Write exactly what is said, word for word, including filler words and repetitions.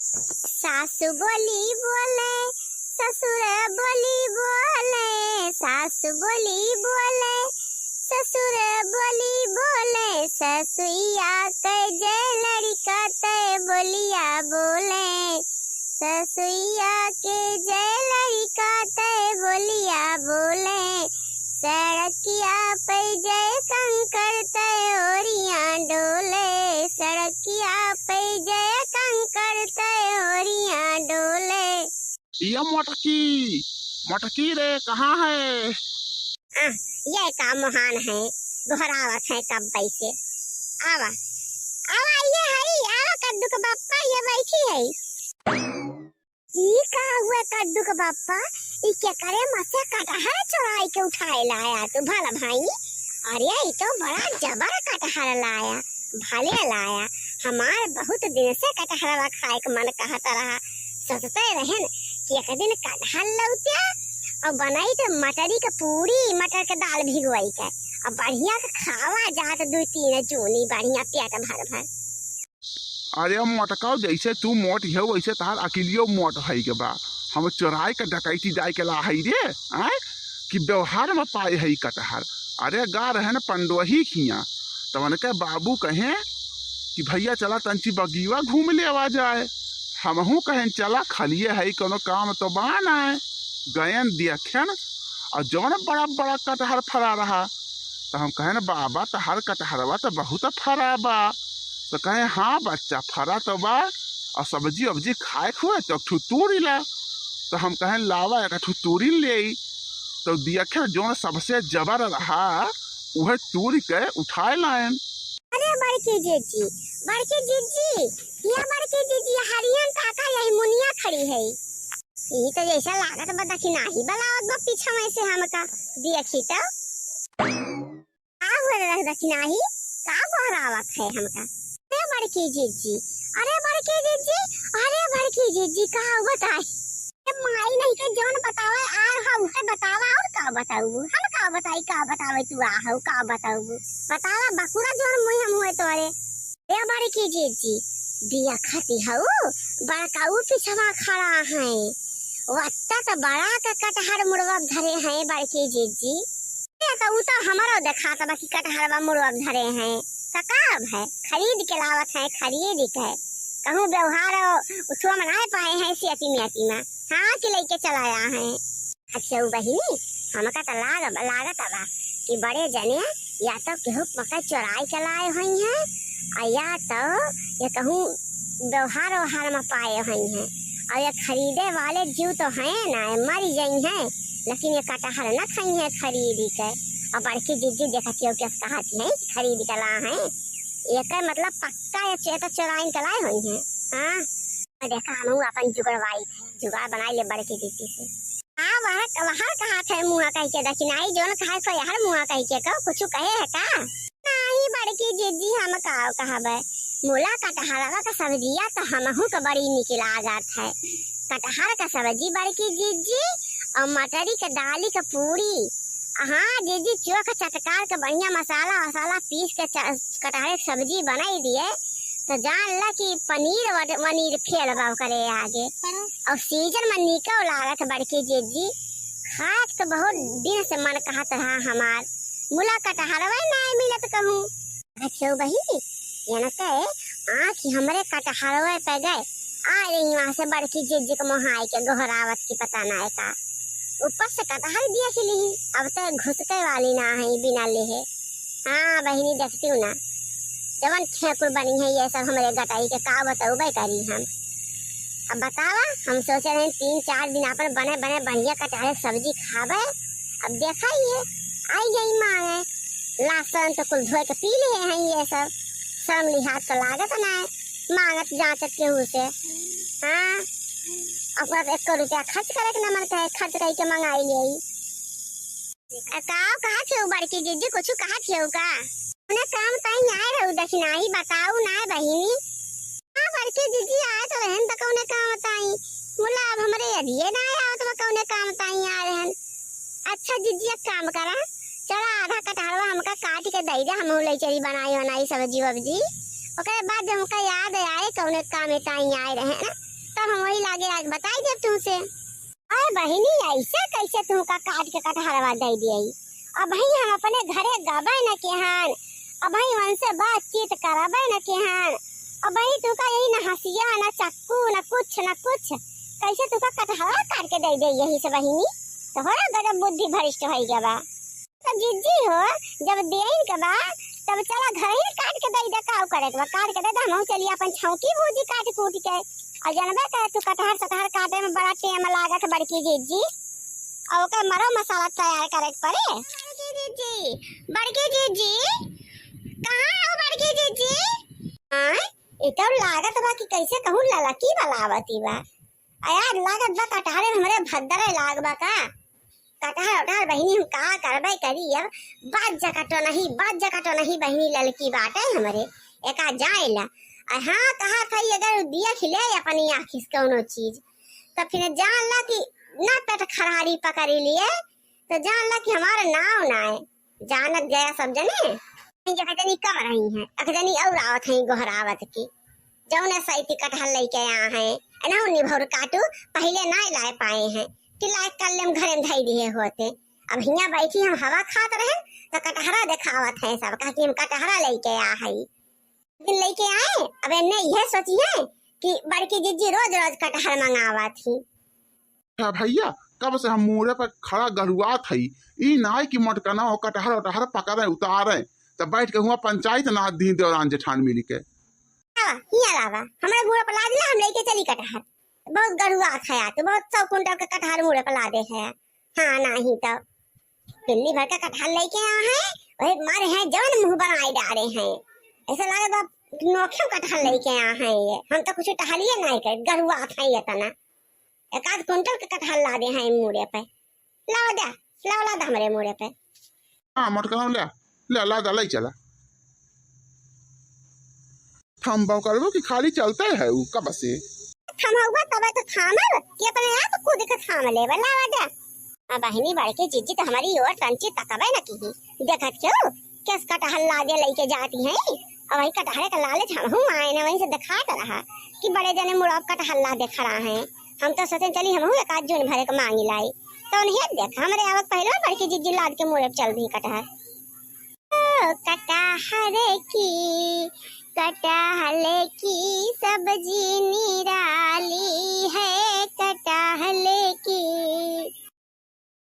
सासु बोली बोले, ससुर बोली बोले, सासु बोली बोले, ससुर बोली बोले, ससुइया के जय लड़िका तय बोलिया बोले, ससुइया के जय लड़िका तय बोलिया बोले, सड़किया पे जय कंकर तय ओरिया डोले, सड़किया पे जय कंकर तय ओरिया डोले। ये मोटकी, मोटकी रे, कहाँ है? आह, ये का मोहान है, गोहरावत है कब से। आवा, आवा, ये हई, आवा कद्दू के बप्पा, ये बैठी है। ई का हुआ कद्दू के बप्पा, ई केकरे मसे कटहर चुराई के उठाए लाया तू भला भाई? अरे, ई तो बड़ा जबर कटहर लाया, भले लाया। हमार बहुत दिन से कटहरवा खाए के मन कहत रहा। सोचते रहन कि एक दिन कटहर लौटिया और बनाई तो मटरी के पूरी, मटर के दाल भिगोई के, और बढ़िया के खावा जात दू तीन जूनी बढ़िया पेट भर भर। अरे मोटकाओ, जैसे तू मोट है वैसे तहार अकिलियो मोट है के बा। हम चोराई के डकैती जाए के ला है रे, आय? कि व्यवहार में पाए है कटहर। अरे गा रहे न पंडोही खिया, तो उनके बाबू कहे कि भैया चला तंची बगीवा घूम लेवा जाए। हमहू कहेन चला, खलिए है, कोनो काम तो बा ना है। गयन देखन और जौन बड़ा बड़ा कटहर फरा रहा, तो हम कहेन बाबा तहार कटहरवा तो बहुत फरा बा। तो कहे हाँ बच्चा, फरा तो बा, और सब्जी उब्जी खाए के हुए तो एक ठू तूरी ला। तो हम कहेन लावा एक ठू तूरी ले आई। तो देखन जौन सबसे जबर रहा उहे तूरी के उठाए लायन। अरे बड़की जीजी, बड़की जीजी, ये बड़की जीजी, हरियन काका यही मुनिया खड़ी है। ई तो जैसा लागत बा दखिनाही बलावत बा पीछा में से हमका। देखी तो। का हुआ रे दखिनाही? का गोहरावत है हमका? अरे बड़की जीजी, अरे बड़की जीजी, अरे बड़की जीजी, का हुआ ताई? ए माई नहीं के जौन बतावे आए हो, उहे बतावा, और का बताऊ? हम का बताई, का बतावे तू आ हो, का बताऊ? बतावा बकुरा जौन मुँह हम हुए तोरे। ए बड़की जीजी, दिया खाती हऊ, बड़का ऊ पिछवा खड़ा है। वत्ता त बड़ा के कटहर मुड़वा धरे हैं बड़की जीजी। ए त ऊ त हमरो देखात बा कि कटहरवा मुड़वा धरे हैं। त का अब है? खरीद के लावत हैं, खरीद के। कहूँ व्यवहार उछुआ मनाए पाए हैं सियती मियती में। हाँ कि लइके चलाया है। अच्छा, उ बहिनी, हमका त लाग-, लागत बा कि बड़े जने या तो केहू मकई चोराई के लाए होइहें, आ या तो ये कहूँ व्यवहार ओहार में पाए होइहें। और ये खरीदे वाले जीव तो हैं ना, मर जइहें, लेकिन ये कटहर न खइहें खरीद के। और बड़की जीजी देखत हो, केस कहत हैं कि खरीद के ला हैं, एकर मतलब पक्का ये चे-, तो चोराइन के लाए होइहें। हाँ, देखा, हमहू अपन जुगड़वाई थे, जुगाड़ बनाई ले बड़की जीजी से। हाँ, वह, वह कहा थे मुआ कह के दखिनाही, जौन कहा थे यार मुआ कह के, कहो, कुछ कहे है का? नाही बड़की जीजी, हम का कहबे, मुला कटहरवा का सब्जिया तो हमहू के बड़ी निक लागत है। कटहर का सब्जी बड़की जीजी, और मटरी के दाली के पूरी। हाँ जीजी, चोख चटकार के बढ़िया मसाला वसाला पीस के च-, कटहर के सब्जी बनाई दिए, तो जान ला कि पनीर वन-, वनीर फेल बा ओकरे आगे। और सीजन में निको लागत बड़की जीजी, खाए के तो बहुत दिन से मन कहत रहा हमार, मुला कटहरवे ना मिलत कहूँ। अच्छा बहिनी, यनते आँखी हमरे कटहरवे पे गए, आ रही वहाँ से बड़की जीजी के मोहाई के गोहरावत की पता ना है का। ऊपर से कटहर देख ली, अब तो घुसके वाली ना है बिना लेहे। हाँ बहिनी, देखती हूँ ना, जवन ठेकुर बनी है ये सब हमरे गटाई के, का बतौबे करी हम। अब बतावा, हम सोचे रहे तीन चार दिन अपन बने बने बढ़िया कटहर के सब्जी खाबे। अब देखा ये, आई गई मांगे, लासन तो कुल धोए के पी लिए हैं ये सब, शर्म लिहाज तो लागत ना है, मांगत जांचत केहू से। हाँ, अपना तो एको रुपया खर्च करे के न मन कहे, खर्च करके मंगाई ले। आ, का कहत हो बड़की जीजी, कुछ कहत हो का? उन्हें काम ताई आए रहू दखिनाही, बताऊ ना बहिनी। हाँ बड़की जीजी, आए तो रहन त कौने काम ताई। मुला अब हमरे यदिये ना आए आवत बा कौने काम ताई आए रहन। अच्छा जीजी, एक काम करा, चला आधा कटहरवा हमका काट के दे दे, हम ले चली बनाई वनाई सब्जी वब्जी। ओकरे बाद जब हमका याद आए कौने काम ताई आए रहन, हम वही लागे आग बताई देब तुमसे। अरे बहिनी, ऐसे कैसे तुमका काट के कटहरवा दे दिए? अबहीं हम अपने घरे गबे न केहन, अबहीं उनसे बातचीत करबे न केहन, अबहीं तुमका यही न हंसिया, न चक्कू, न कुछ, न कुछ, कैसे तुमका कटहरवा काट के दे दे यही से बहिनी? तोहरा गजब बुद्धि भ्रष्ट होई गवा। तो जिज्जी हो, जब देइन के बा, तब चला घर ही काट के दे दे, काउ करे के बा, काट के दे दे, हमहू चली अपन छौंकी भूजी काट कूट के। और जनबे करे तू कटहर सटहर काटे में बड़ा टेम लागत है बड़की जिज्जी, और ओकर मरो मसाला तैयार करे के पड़े। बड़की जिज्जी, बड़की जिज्जी, कहाँ हो बड़की जिज्जी? आय, ई तो लागत बा कि कैसे कहूँ ललकी बलावती बा। आ यार, लागत बा कटहरे में हमरे भद्दरे लाग बा का? कटहर उटहर बहिनी हम का करबे करी अब? बात जकटो नहीं, बात जकटो नहीं बहिनी, ललकी बाटे हमरे, एका जाए ला। आ हाँ, कहा था अगर उ दिया खिले अपनी आँखी से कौनो चीज, तो फिर जान ला कि ना पेट खरारी पकड़ी लिए, तो जान ला कि हमारे नाव ना है। जानत गया सब जने, ये कहते नहीं कम रही हैं, अखजनी और आवत हैं गोहरावत की। जौने सैती कटहल लेके आ हैं, एनहु निभौर काटू, पहिले नाय लाए पाए हैं, कि लाए कल्ले में घरे में धई दिए होते। अब हियां बैठी हम हवा खात रहे, तो कटहरा देखावत हैं सब, कहा कि हम कटहरा लेके आ हई। दिन लेके आए, अब एन्ने यह सोची है कि बड़की जिज्जी रोज रोज कटहर मंगावत ही। है भैया, कब से हम मूड़े पर खड़ा गरुआत हई, ई नाय कि मोटकना हो कटहर उटहर पकड़े उतारे, तब बैठ के हुआ पंचायत नाथ दी देवरान जेठान मिली के। आवा, हियाँ लावा, हमरा मूड़े पर लाद ला, हम लेके चली कटहर। बहुत गरुआत है, तू बहुत सौ कुंटल के कटहर मूड़े पर लादे है। हाँ, नहीं तो पिल्ली भर का कटहल लेके आ हैं, वही मारे हैं जवन मुंह बनाए डारे हैं। ऐसा लगे बा नोखे कटहल लेके आ हैं ये। हम तो कुछ टहलिए नहीं करे, गरुआत है ये तना। एक आध कुंटल के कटहल लादे हैं मूड़े पे। लावा दे, लावा लादा हमरे मूड़े पे। हाँ, मोटकनवा ले, ले लादा, ले चला। थम्बा करबो कि खाली चलते है उ कब से? थमौबा तबे तो थामब कि अपने आप कूद के थाम लेबे। लावा दे। आ बहिनी बड़की जिज्जी तो हमारी ओर तंची तकबे न की। देखत क्यों? केस कटहल लादे लेके जाती हैं। और वही कटहरे का लालच हमहू आए न, वहीं से दिखात रहा कि बड़े जने मुड़ब कटहल लादे खड़ा हैं। हम तो सोचे चली हमहू एक आध जून भरे के मांगी लाई। तो उन्हें देख हमरे आवत पहले बड़की जिज्जी लाद के मुड़े चल दी कटहर। ओ कटहर की, कटहल की सब्जी निराली है, कटहल की।